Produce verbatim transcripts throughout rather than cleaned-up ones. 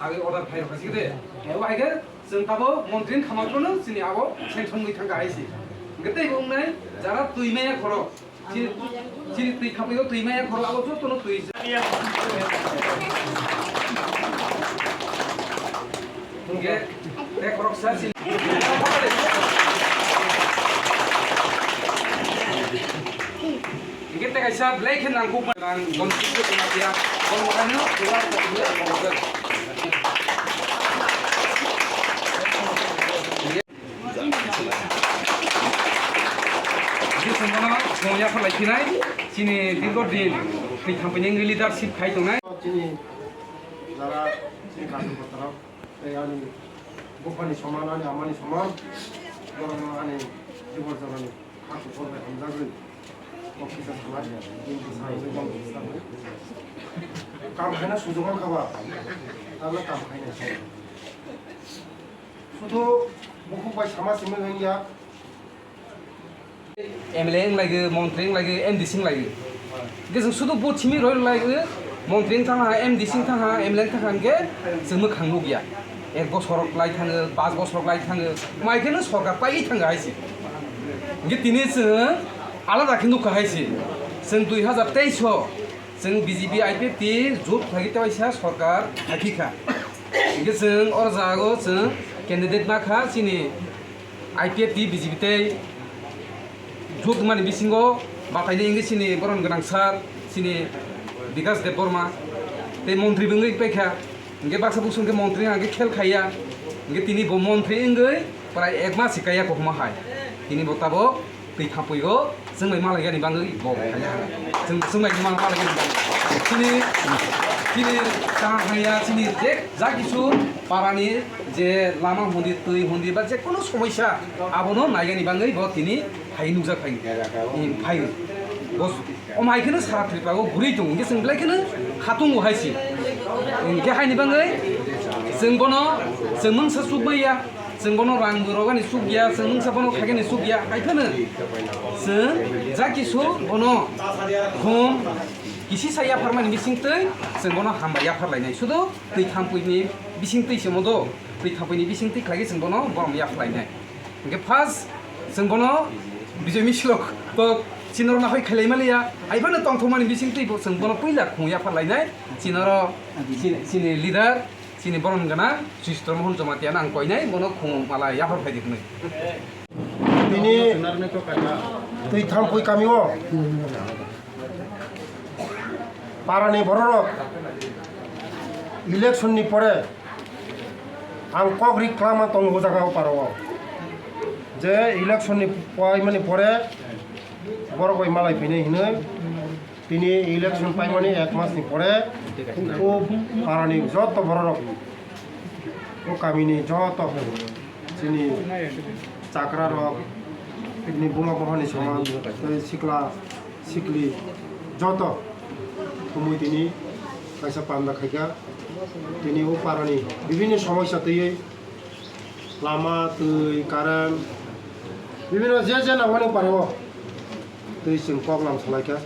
Agwi order phai rokha sikhe de. Ebo hai khe chwng tabo montri ni khamao phano chini abo sanction wngwi thangkha hai se. Hwnkhe teibo wngnai jara twi maya khorok. Chini, chini twi khapri o twi maya khorok abo jotono twi. Hwnkhe tei khoroksa chini. Hingke tei kaisa belai khe nangkukmani rang gonti khe tongma phiya, boni bahaino dugar khe tongwi ang kobokjak. Hingke chwng bono phone yapharlai phinai, chini dirgo din twi thampini wngwi leadership khai tongnai. Chini jara chini karjokortarok tei ani buphani soman, ani amani soman, borokno ani jibor jorani. Haku korbai hamjagwi, kok kisa salai, bini kisa hamjagwi, bini kisa hamjagwi. Kam khaina sujok mankha ba, tabla kam khaina se. Sudu bukhuk bai sama simi wngya. M L A wng laigwi, montri wng laigwi, M D C wng laigwi. Hingke chwng sudu bo simi roi lai, eh, montri wng thangha, M D C wng thangha, M L A wng thangha hingke chwng mwkhang nukya. Ek bosor rok lai thango, pas bosor rok lai thango, mai kheno sorkar paiwi thango hai se. Hingke tini chwng alada khe nukha hai se. Chwng dui hazar teis o chwng B J P I P F T jut khlai khe teisa sorkar hai kha. Hingke chwng oro jago chwng candidate ma kha chini I P F T B J P tei jut mani bisingo bataini wngwi chini boron gwnang sir, chini Bikas Debbarma tei montri bo wngwi paikha. Hingke baksa buksong khe montri hingke khel khaiya. Hingke tini bo montri wngwi prai ek mas se kaiya kokma hai. Tini bo tabok twi thampui o chwng bai malaigani bangwi bo kaiya. Chwng, chwng bai malaigani bangwi. Chini, chini kaham haiya, chini je ja kisu parani je lama hundi, twi hundi ba je kono somoisa abono naigani bangwi bo tini hai nukjak phai, phai. Bo omo hai kheno sara Tripura o guri tongo, hingke chwng belai kheno khatungo hai se. Hingke haini bangwi chwng bono, chwng mungsa chukmaya, chwng bono rang bo rogani chukya, chwng mungsa bono khaigani chukya, hai phano chwng ja kisu bono khum kisi sa yapharmani bisingtwi chwng bono hambai yapharlainai. Sudu twi thampuini bisingtwi se modo, twi thampuini bisingtwi khlai khe chwng bono borom yapharlainai. Hingke first chwng bono Bijoy Misilok kok chini rok nahoi khailai maliya, hai phano tongthokmani bisingtwi bo chwng bono puila khung yapharlainai. Chini oro chini, chini leader, chini borom gwnang Sisitro Mohon Jamatia no ang koinai, bono khung mala yaphar phaidi hwnwi. Tini twi thampui kami o parani bororok election ni pore ang kok ri kwlama tongo o jaga o paro o, je election ni paimani pore borok bai malai phinai hinwi tini election paimani ek mas ni pore o parani joto bororok o kamini joto chini chakra rok, tini buma bohani soman, tei sikla sikli joto thumui tini kaisa panda khaikha. Tini o parani bibinno somosya twiwi lama, twi, current, bibinno je je nangmani o parao twi chwng kok lam salaikha.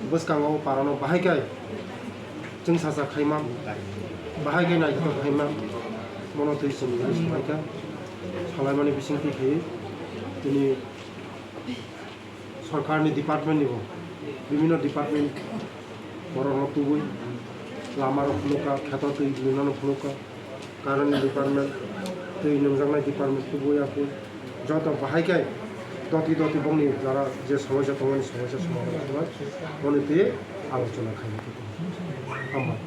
Bwskango o parano bahai khe chwngsacha khaima, bahai khe naithotok khaima, bono twi chwng salaikha. Salaimani bisingtwi khe tini sorkarni department ni bo, bibinno department borokno tubui lama rok phunukha, kheto twi nwngnano phunukha, current ni department, twi nwngjaknai department tubui ya khe joto bahai khe doti doti bongni jara je somosya tongmani somosya somadhan khlai mani twi alochona khaina khe hambai.